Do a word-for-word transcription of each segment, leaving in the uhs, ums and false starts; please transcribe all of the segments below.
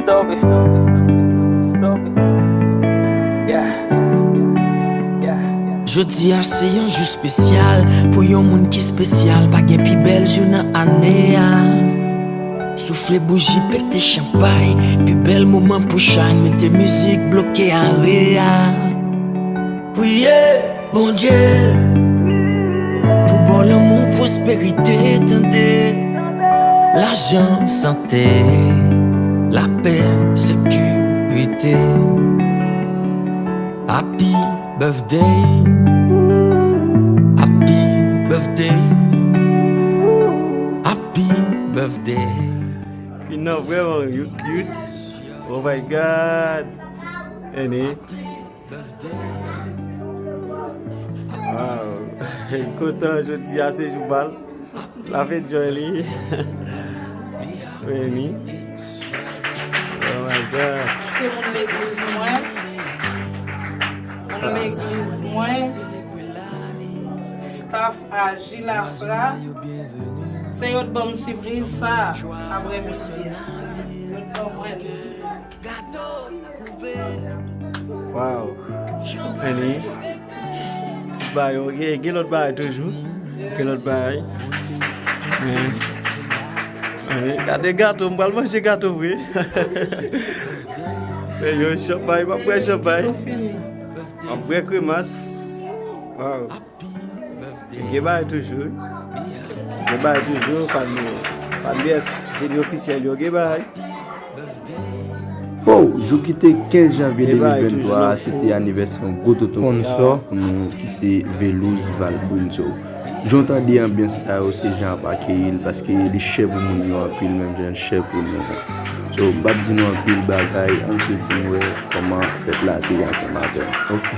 Stop it. Stop it. Yeah. Yeah. Jodi a se yon jou espesyal pou yon moun ki espesyal. Pa gen pi bèl jou nan ane a. Soufle bouji, pete chanpay, pi bèl moman pou shine. Mete mizik, bloke are a. Priye Bondye pou ba w lanmou, pwosperite, tande, lajan, sante, lapè, sekirite. Happy birthday, happy birthday, happy birthday. Fin nan vrèman cute, cute. Oh my God. Eni. Wow. Kontan jodi a, se jou pa l. L ap enjoy li. Vini. Oh my God. Se moun legliz mwen. Moun legliz mwen. Staff a Gilafra. Se yo t ban m sipriz sa aprè midi a. Yo t ban mwen li. Wow. Eni. Ti bagay, ok. Gen lòt bagay toujou. Gen lòt bagay. Eni. Eni. Gade gato, m pral manje gato vre. Men yo, chanpay, m ap bwè chanpay. M ap bwè kremas. Wow. Gen bagay toujou, wi. Gen bagay toujou, fan, fan yes, jeni ofisyèl yo, gen bagay. Oh, jou ki te kenz janvye de mil venntwa a, se te anivèsè yon gwo tonton sponsò pou nou ki se Velouz Valbrune. So, jan w tande anbyans sa yo, se jan ap akeyi l, paske li chè pou moun yo anpil, menm jan l chè pou nou. So, m p ap di nou anpil bagay, ann swiv pou n wè kòman fèt la te ye ansanm avè m. Ok.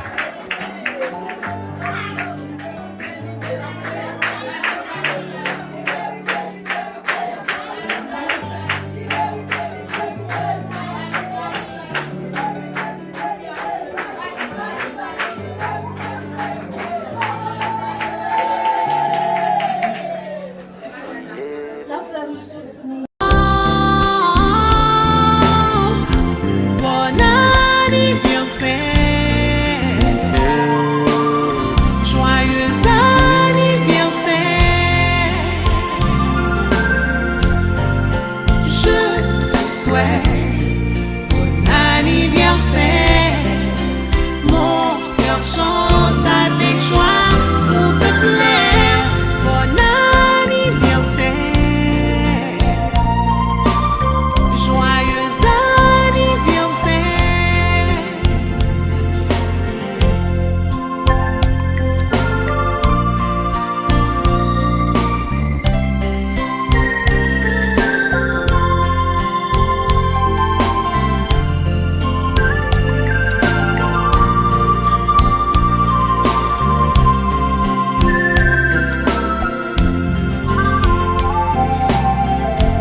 Bon anivèsè. Joyeux anniversaire. Je te souhaite bon anniversaire. Mon cœur chante avec joie pour te plaire. Bon anniversaire. Joyeux anniversaire.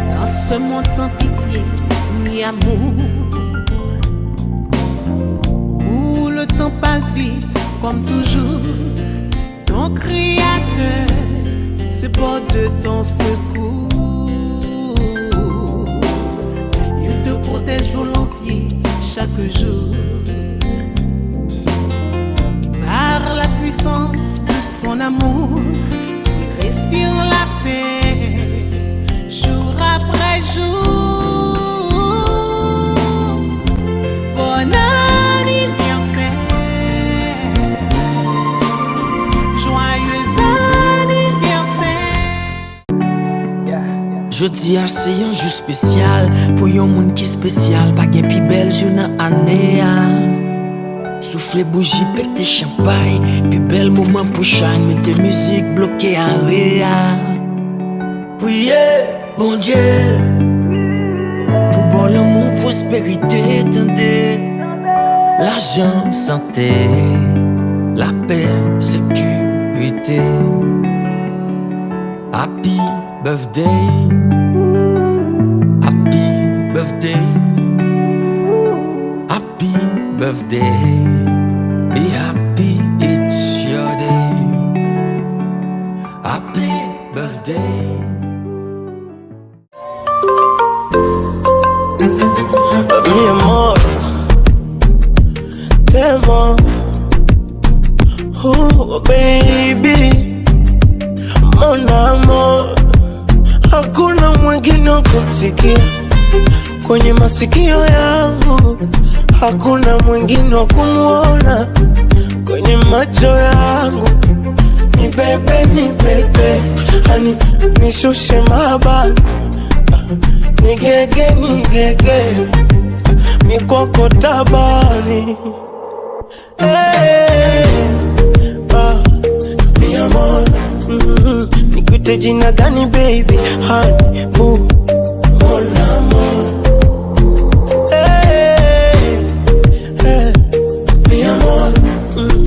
Dans ce monde sans pitié ni amour, où le temps passe vite comme toujours, ton Créateur se porte de ton secours. Il te protège volontiers chaque jour. Et par la puissance de son amour, tu respires la paix jour après jour. Bon anniversaire. Joyeux anniversaire. Jodi a se yon jou espesyal pou yon moun ki espesyal. Pa gen pi bèl jou nan ane a. Soufle bouji, pete chanpay, pi bèl moman pou shine. Mete mizik, bloke are a. Priye Bondye pou ba w lanmou, pwosperite, tande, lajan, sante, lapè, sekirite. Happy birthday. Happy birthday. Happy birthday. Be happy, it's your day. Happy birthday. Baby, mon amor, hakuna mwingine wa kumsikia kwenye masikio yangu, hakuna mwingine wa kumwona kwenye macho yangu. Ni bebe, ni bebe, ani nishushe mabani, ni gege, ni gege, mikoko tabani. Hey, ah, mi amor, mm, nikuite jina gani baby? Honey, boo, mon amor. Hey, hey, mi amor, mm,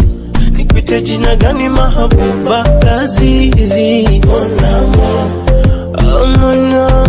nikuite jina gani mahabuba? Lazizi, mon amor. Oh, mon amor.